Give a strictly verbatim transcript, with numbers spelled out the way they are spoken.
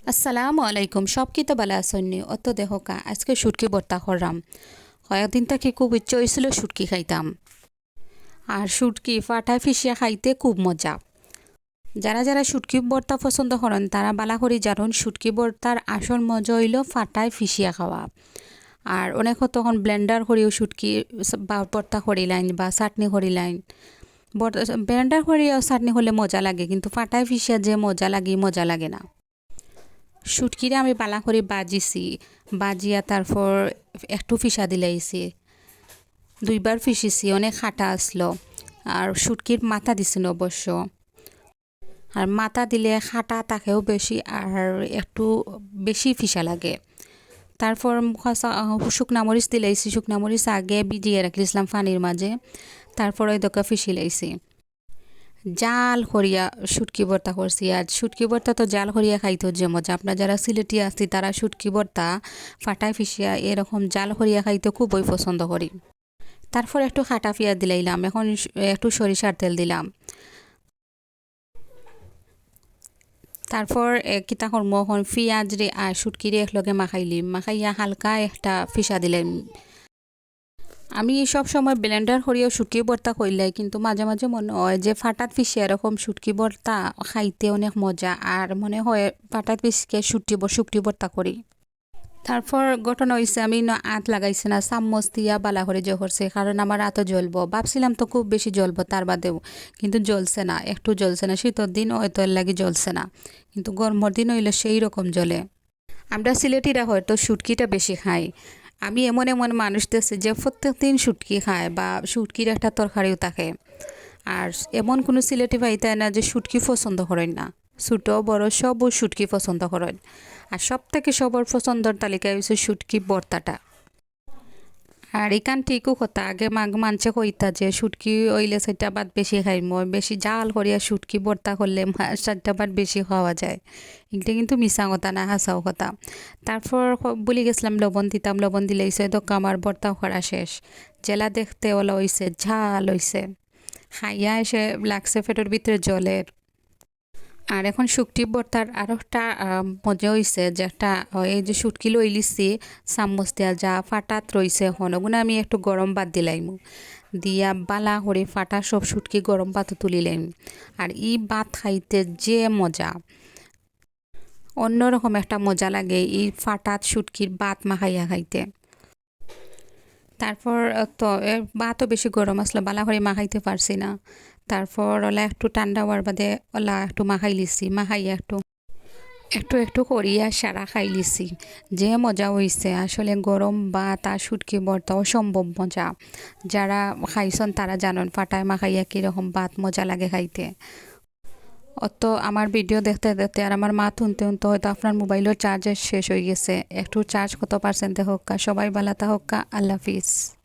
আসসালামু আলাইকুম, সব কিতা বালা আছইন নি? অত দেখো কা, আজকে শুটকি ভর্তা কররাম। কয়েকদিন থাকি খুব ইচ্ছা অইছিল শুটকি খাইতাম। আর শুটকি ফাটায় ফিশিয়া খাইতে খুব মজা। যারা যারা শুটকি ভর্তা পছন্দ করইন, তারা বালা করি জানইন শুটকি ভর্তার আসল মজা অইলো ফাটায় ফিশিয়া খাওয়া। আর অনেকে তখন ব্লেন্ডার করিও শুটকি স-, বা ভর্তা করিলাইন বা চাটনি করিলাইন। ভর্তা, ব্লেন্ডার করিও চাটনি করলে মজা লাগে, কিন্তু ফাটায় ফিশিয়া যে মজা লাগে, মজা লাগে না। শুটকিরে আমি বালা করি বাজিছি, বাজিয়া তারপর একটু ফিশা দিলাইছি। দুইবার ফিশিছি, অনেক কাটা আছলো। আর শুটকির মাথা দিছি না অবশ্য। আর মাথা দিলে কাটা থাকেও বেশি, আর একটু বেশি ফিশা লাগে। তারপর কাঁচা, আহ, শুকনা মরিচ দিলাইছি, শুকনা মরিচ আগে ভিজিয়ে রাখলিছিলাম পানির মাঝে, তারপর ওই দোকা ফিশি লাইছি। জাল করিয়া শুটকি ভর্তা করছি। আর শুটকি ভর্তা তো জাল করিয়া খাইতে যে মজা। আপনারা যারা সিলেটি আছি, তারা শুটকি ভর্তা ফাটায় ফিশিয়া এরকম জাল করিয়া খাইতে খুবই পছন্দ করি। তারপর একটু কাটা পিয়াজ দিলাইলাম, এখন স-, একটু সরিষার তেল দিলাম। তারপর, এ, কিতা করমু, এখন পিয়াজ রে আর শুটকি রে একলগে মাখাইলিম, মাখাইয়া হালকা একটা ফিশা দিলাম। আমি সব সময় ব্লেন্ডার করিও শুটকি ভর্তা করিলাই, কিন্তু মাঝে মাঝে মনে হয় যে ফাটাত ফিশিয়া এরকম শুটকি ভর্তা খাইতে অনেক মজা, আর মনে হয় ফাটাত ফিশকে শুটকি ভ-, শুটকি ভর্তা করি। তারপর ঘটনা অইছে, আমি ইনো আত লাগাইছি না, চামচ দিয়া বালা করি জোর করছি, কারণ আমার আতো জ্বলবো। ভাবছিলাম তো খুব বেশি জ্বলবো তার বাদেও, কিন্তু জ্বলছে না, একটু জ্বলছে না। শীতর দিন হয়তো এর লাগি জ্বলছে না, কিন্তু গরমর দিন অইলে সেই রকম জ্বলে। আমরা সিলেটিরা হয়তো শুটকিটা বেশি খাই। আমি এমন এমন মানুষ দেখছি যে প্রত্যেক দিন শুটকি খায় বা শুটকির একটা তরকারিও থাকে। আর এমন কুনু সিলেটি পাইতায় না যে শুটকি পছন্দ করইন না। ছোট বড় সবউ শুটকি পছন্দ করইন। আর সব থাকি সবর পছন্দর তালিকায় অইছে শুটকি ভর্তাটা। আর ইখান ঠিকও কথা, আগে মাগ-, মানষে কইতা যে শুটকি অইলে চাইরটা ভাত বেশি খাইমু, বেশি জাল করিয়া শুটকি ভর্তা করলে মা-, চাইরটা ভাত বেশি খাওয়া যায়। ইটা কিন্তু মিছা কথা না, হাছাও কথা। তারপর খ-, ভুলি গেছিলাম লবণ দিতাম, লবণ দিলাইছি, অউ দোকা আমার ভর্তা করা শেষ। যেলা দেখতে অলা অইছে, জাল অইছে। খাইয়া এসে লাগছে পেটর ভিতরে জ্বলের। আর এখন শুটকি ভর্তার আরো একটা, আহ, মজা অইছে, যে একটা, আহ, এই যে শুটকি লইলিছি চামচ দিয়া, যা ফাটাত রইছে এখন, ওগুন আমি একটু গরম ভাত দিলাইমু, দিয়া বালা করি ফাটা সব শুটকি গরম ভাতো তুলিলাইমু। আর ই ভাত খাইতে যে মজা, অন্যরকম একটা মজা লাগে ই ফাটাত শুটকির ভাত মাখাইয়া খাইতে। তারপর, আহ, তো, এ, ভাতও বেশি গরম আছলো, বালা করি মাখাইতে পারছি না। তারপর অলা একটু ঠান্ডা অওয়ার বাদে অলা একটু মাখাইলিছি, মাখাইয়া একটু, একটু একটু করিয়া সারা খাইলিছি। যে মজা অইছে, আসলে গরম ভাত আর শুটকি ভর্তা অসম্ভব মজা। যারা খাইছন তারা জানইন ফাটায় মাখাইয়া কিরকম ভাত মজা লাগে খাইতে। অত আমার ভিডিও দেখতে দেখতে আর আমার মাত হুনতে হুনতে হয়তো আপনার মোবাইলর চার্জ শেষ অই গেছে। একটু চার্জ কত পার্সেন্ট দেখউক্কা। সবাই বালা থাকউক্কা। আল্লাহ হাফিজ।